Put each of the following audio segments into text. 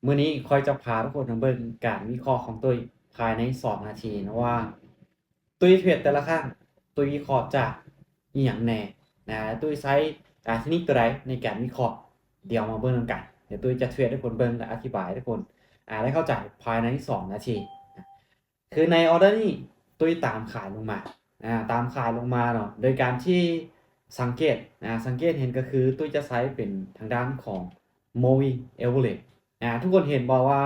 ມື້ນີ້ຂ້ອຍຈະພາທຸກຄົນມາເບິ່ງການວິເຄາະຂອງຕຸ້ຍພາຍໃນສອງນາທີເນາະ ວ່າຕຸ້ຍເທຣດແຕ່ລະຄັ້ງ ຕຸ້ຍວິເຄາະຈາກອີ່ຫຍັງແດ່ນະ ຕຸ້ຍໃຊ້ ອາ ເຕັກນິກຕົວໃດໃນການວິເຄາະ. ດຽວມາເບິ່ງນຳກັນ. ດຽວຕຸ້ຍຈະເທຣດໃຫ້ທຸກຄົນເບິ່ງ ແລະ ອະທິບາຍໃຫ້ທຸກຄົນ ອາ ໄດ້ເຂົ້າໃຈພາຍໃນສອງນາທີ. ຄືໃນອໍເດີນີ້ ຕຸ້ຍຕາມຂາຍລົງມາ ອາ ຕາມຂາຍລົງມາເນາະ ໂດຍການທີ່ສັງເກດ ອາ ສັງເກດເຫັນກໍຄື ຕຸ້ຍຈະໃຊ້ເປັນທາງດ້ານຂອງ moving average ອາ ທຸກຄົນເຫັນບໍ່ວ່າ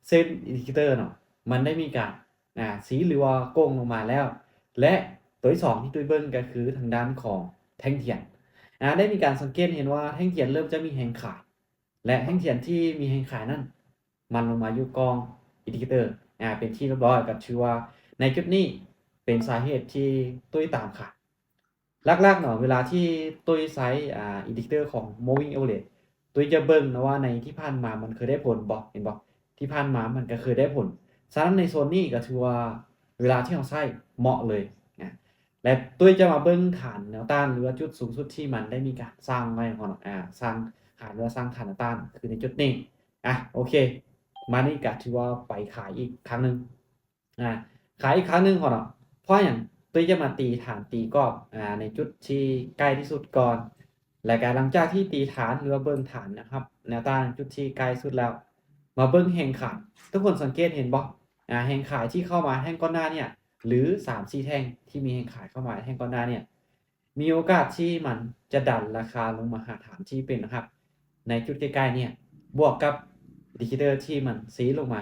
ເສັ້ນອິນດິເຄເຕີເນາະ ມັນໄດ້ມີການ ອາ ຊີ້ ຫຼືວ່າໂກ່ງລົງມາແລ້ວ ແລະ ຕົວທີສອງທີ່ຕຸ້ຍເບິ່ງກໍຄືທາງດ້ານຂອງແທ່ງທຽນ ອາ ໄດ້ມີການສັງເກດເຫັນວ່າແທ່ງທຽນເລີ່ມຈະມີແຮງຂາຍ ແລະ ແທ່ງທຽນທີ່ມີແຮງຂາຍນັ້ນ ມັນລົງມາຢູ່ກ້ອງອິນດິເຄເຕີ ອາ ເປັນທີ່ຮຽບຮ້ອຍ ກໍຖືວ່າໃນຈຸດນີ້ເປັນສາເຫດທີ່ຕຸ້ຍຕາມຂາຍ. ຫຼັກໆເນາະ ເວລາທີ່ຕຸ້ຍໃຊ້ ອາ ອິນດິເຄເຕີຂອງ moving average ຕຸ້ຍຈະເບິ່ງນະວ່າໃນທີ່ຜ່ານມາມັນເຄີຍໄດ້ຜົນບໍ່ ເຫັນບໍ່? ທີ່ຜ່ານມາມັນກໍເຄີຍໄດ້ຜົນ. ສະນັ້ນໃນໂຊນນີ້ກໍຖືວ່າເວລາທີ່ເຮົາໃຊ້ເໝາະເລີຍນະ ແລະ ຕຸ້ຍຈະມາເບິ່ງຖານແນວຕ້ານ ຫຼືວ່າຈຸດສູງສຸດທີ່ມັນໄດ້ມີການສ້າງໄວ້ເນາະ ອາ ສ້າງຖານ ຫຼືວ່າສ້າງຖານແນວຕ້ານ ຄືໃນຈຸດນີ້. ອາ ໂອເຄ ມານີ້ກະຖືວ່າໄປຂາຍອີກຄັ້ງໜຶ່ງ ອາ ຂາຍອີກຄັ້ງໜຶ່ງເນາະ. ເພາະຫຍັງ? ຕຸ້ຍຈະມາຕີຖານ ຕີກອບ ອາ ໃນຈຸດທີ່ໃກ້ທີ່ສຸດກ່ອນ ແລະກະຫຼັງຈາກທີ່ຕີຖານ ຫຼືວ່າເບິ່ງຖານນະຄັບ ແນວຕ້ານຈຸດທີ່ໃກ້ສຸດແລ້ວ ມາເບິ່ງແຮງຂາຍ. ທຸກຄົນສັງເກດເຫັນບໍ່? ອາ ແຮງຂາຍທີ່ເຂົ້າມາແທ່ງກ່ອນໜ້າເນີ້ຍ ຫຼື ສາມສີ່ແທ່ງທີ່ມີແຮງຂາຍເຂົ້າມາແທ່ງກ່ອນໜ້າເນີ້ຍ ມີໂອກາດທີ່ມັນຈະດັນລາຄາລົງມາຫາຖານທີ່ເປັນແນວຮັບໃນຈຸດໃກ້ໆເນີ້ຍ ບວກກັບອິນດິເຄເຕີທີ່ມັນຊີ້ລົງມາ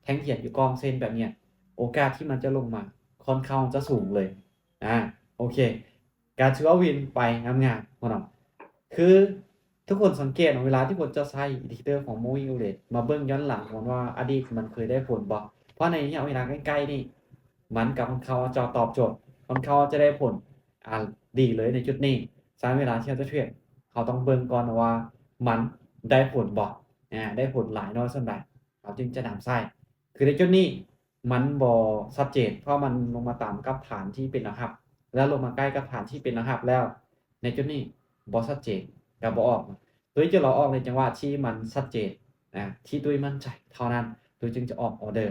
ແທ່ງທຽນຢູ່ກ້ອງເສັ້ນແບບເນີ້ຍ ໂອກາດທີ່ມັນຈະລົງມາຄ່ອນຂ້າງຈະສູງເລີຍ. ອາ ໂອເຄ ກະຖືວ່າວິນໄປງາມໆເນາະ. ຄື ທຸກຄົນສັງເກດເນາະ ເວລາທີ່ຄົນຈະໃຊ້ອິນດິເຄເຕີຂອງ moving average ມາເບິ່ງຍ້ອນຫຼັງກ່ອນວ່າອະດີດມັນເຄີຍໄດ້ຜົນບໍ່? ເພາະໃນໄລຍະເວລາໃກ້ໆນີ້ ມັນກໍຄ່ອນຂ້າງຈະຕອບໂຈດ ຄ່ອນຂ້າງຈະໄດ້ຜົນ ອາ ດີເລີຍໃນຈຸດນີ້. ສະນັ້ນເວລາທີ່ເຮົາຈະເທຣດ ເຮົາຕ້ອງເບິ່ງກ່ອນວ່າມັນໄດ້ຜົນບໍ່ ອາ ໄດ້ຜົນຫຼາຍນ້ອຍສ່ຳໃດ ເຮົາຈຶ່ງຈະນຳໃຊ້. ຄືໃນຈຸດນີ້ມັນບໍ່ຊັດເຈນ ເພາະມັນລົງມາຕາມກັບຖານທີ່ເປັນແນວຮັບ ແລ້ວລົງມາໃກ້ກັບຖານທີ່ເປັນແນວຮັບແລ້ວ ໃນຈຸດນີ້ບໍ່ຊັດເຈນ ກໍບໍ່ອອກ. ໂດຍຈະລໍອອກໃນຈັງຫວະທີ່ມັນຊັດເຈນ ອາ ທີ່ຕຸ້ຍໝັ້ນໃຈເທົ່ານັ້ນ ໂດຍຈຶ່ງຈະອອກອໍເດີ.